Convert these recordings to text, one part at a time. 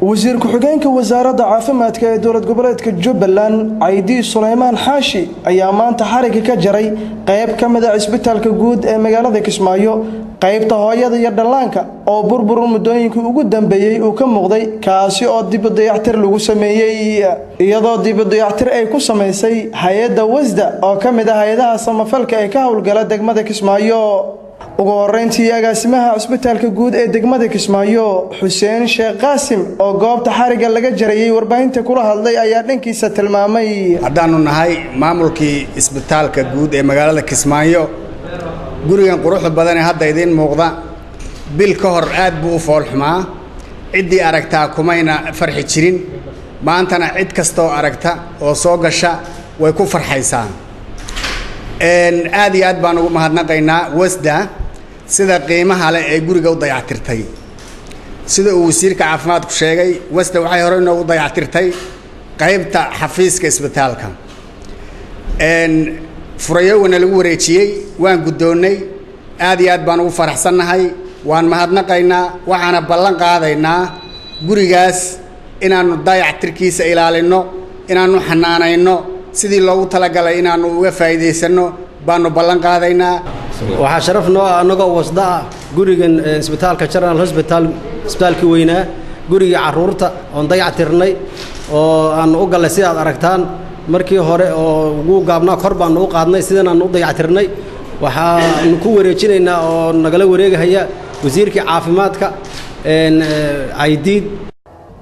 Wasiir ku-xigeenka wasaaradda caafimaadka ee dowlad goboleedka Jubbaland, Caydi Suleymaan Xaashi, ayaa maanta xarigga ka jaray qayb ka mid a cisbitaalka guud ee magaalada Kismaayo, qaybta hooyada iyo dhallaanka oo burbur muddooyinkii ugu dambeeyey uu ka muuqday, kaasi oo dibu dayactir lagu sameeyey, iyadoo dibu dayactir ay ku samaysay hay-adda Wasda oo ka mid ah hay-adaha samafalka ee ka howlgala degmada Kismaayo. Ugu horeyntii, agaasimaha cisbitaalka guud ee degmada Kismaayo, Xuseen Sheekh Qaasim, oo goobta xarigga laga jarayay warbaahinta kula hadlay, ayaa dhankiisa tilmaamay: Haddaannu nahay maamulkii isbitaalka guud ee magaalada Kismaayo, gurigan quruxda badan ee hadda idiin muuqda bil ka hor aad buu u foolxumaa, ciddii aragtaa kumayna farxi jirin. Maantana cid kastaoo aragta oo soo gasha way ku farxaysaa. Aad iyo aad baan ugu mahadnaqaynaa Wasda sida qiimaha leh ee guriga u dayactirtay. Sida uu wasiirka caafimaadku sheegay, Wasda waxay horey noogu dayactirtay qaybta xafiiska isbitaalka. Furayowgana lagu wareejiyey waan guddoonnay. Aad iyo aad baan ugu faraxsannahay, waan mahadnaqaynaa, waxaana ballan qaadaynaa gurigaas inaannu dayactirkiisa ilaalinno, inaannu xanaanayno, sidii loogu talagalay inaannu uga faa'iidaysanno baanu ballan qaadaynaa. Waxaa sharaf noo ah annagoo Wasda ah gurigan isbitaalka General Hospital, isbitaalkii weynaa, gurigii carruurta oon dayac tirnay oo aanu u gallay. Sidaad aragtaan, markii hore oo ugu gaabnaa kor baanu u qaadnay, sidan aanu u dayac tirnay. Waxaanu ku wareejinaynaa oo nagala wareegahaya wasiirkii caafimaadka, Caydiid.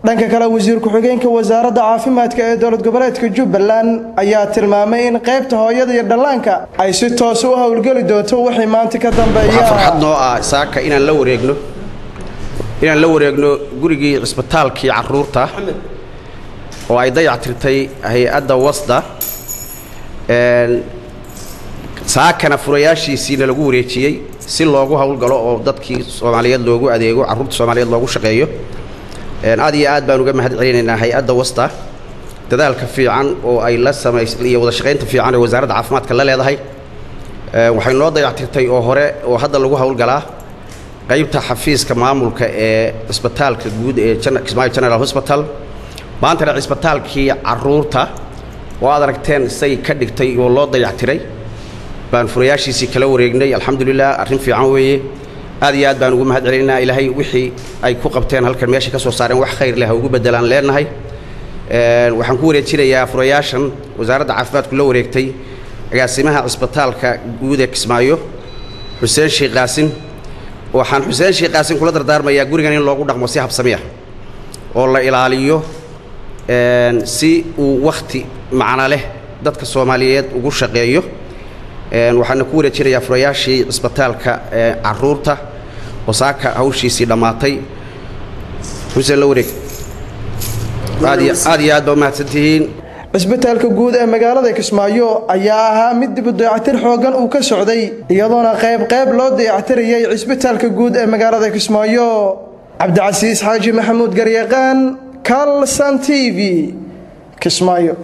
Dhanka kale, wasiir ku-xigeenka wasaaradda caafimaadka ee dowlad goboleedka Jubbaland ayaa tilmaamay in qaybta hooyada iyo dhallaanka ay si toos u howlgeli doonto wixii maanta ka dambeeya. Waxaa farxad noo ah saaka inaan la wareegno gurigii cisbitaalkii carruurta oo ay dayactirtay hay-adda Wasda, saakana furayaashiisiina lagu wareejiyey si loogu howlgalo oo dadkii Soomaaliyeed loogu adeego, carruurta Soomaaliyeed loogu shaqeeyo. Aad iyo aad baan uga mahad celinaynaa hay-adda Wasda dadaalka fiican oo ay la samays iyo wada shaqaynta fiican ee wasaaradda caafimaadka la leedahay. Waxay noo dayactirtay oo hore oo hadda lagu howlgalaa qaybta xafiiska maamulka ee cisbitaalka guud ee Kismaayo General Hospital. Maantana cisbitaalkii carruurta oo aad aragteen say ka dhigtay oo loo dayactiray baan furayaashiisii kala wareegnay. Alxamdulilah, arrin fiican weeye. Aad iyo aad baan ugu mahad celinaynaa. Ilaahay wixii ay ku qabteen halkan meesha ka soo saareen wax khayr leh ha ugu beddelaan leenahay. Waxaan ku wareejinayaa furayaashan wasaaradda caafimaadku la wareegtay agaasimaha cisbitaalka guud ee Kismaayo, Xuseen Sheekh Qaasin. Waxaan Xuseen Sheekh Qaasin kula dardaarmayaa gurigan in loogu dhaqmo si habsami ah oo la ilaaliyo, si uu wakhti macno leh dadka Soomaaliyeed ugu shaqeeyo. Waxaana ku wareejinayaa furayaashii cisbitaalka carruurta oo saaka hawshiisii dhammaatay. Xuseen, la wareeg. Aad iyo aad iyo aad baa umahadsantihiin. Cisbitaalka guud ee magaalada Kismaayo ayaa ahaa mid dibu dayactir xooggan uu ka socday, iyadoona qayb qayb loo dayactirayay cisbitaalka guud ee magaalada Kismaayo. Cabdicasiis Xaaji Maxamuud Garyaqaan, Kalsan TV, Kismaayo.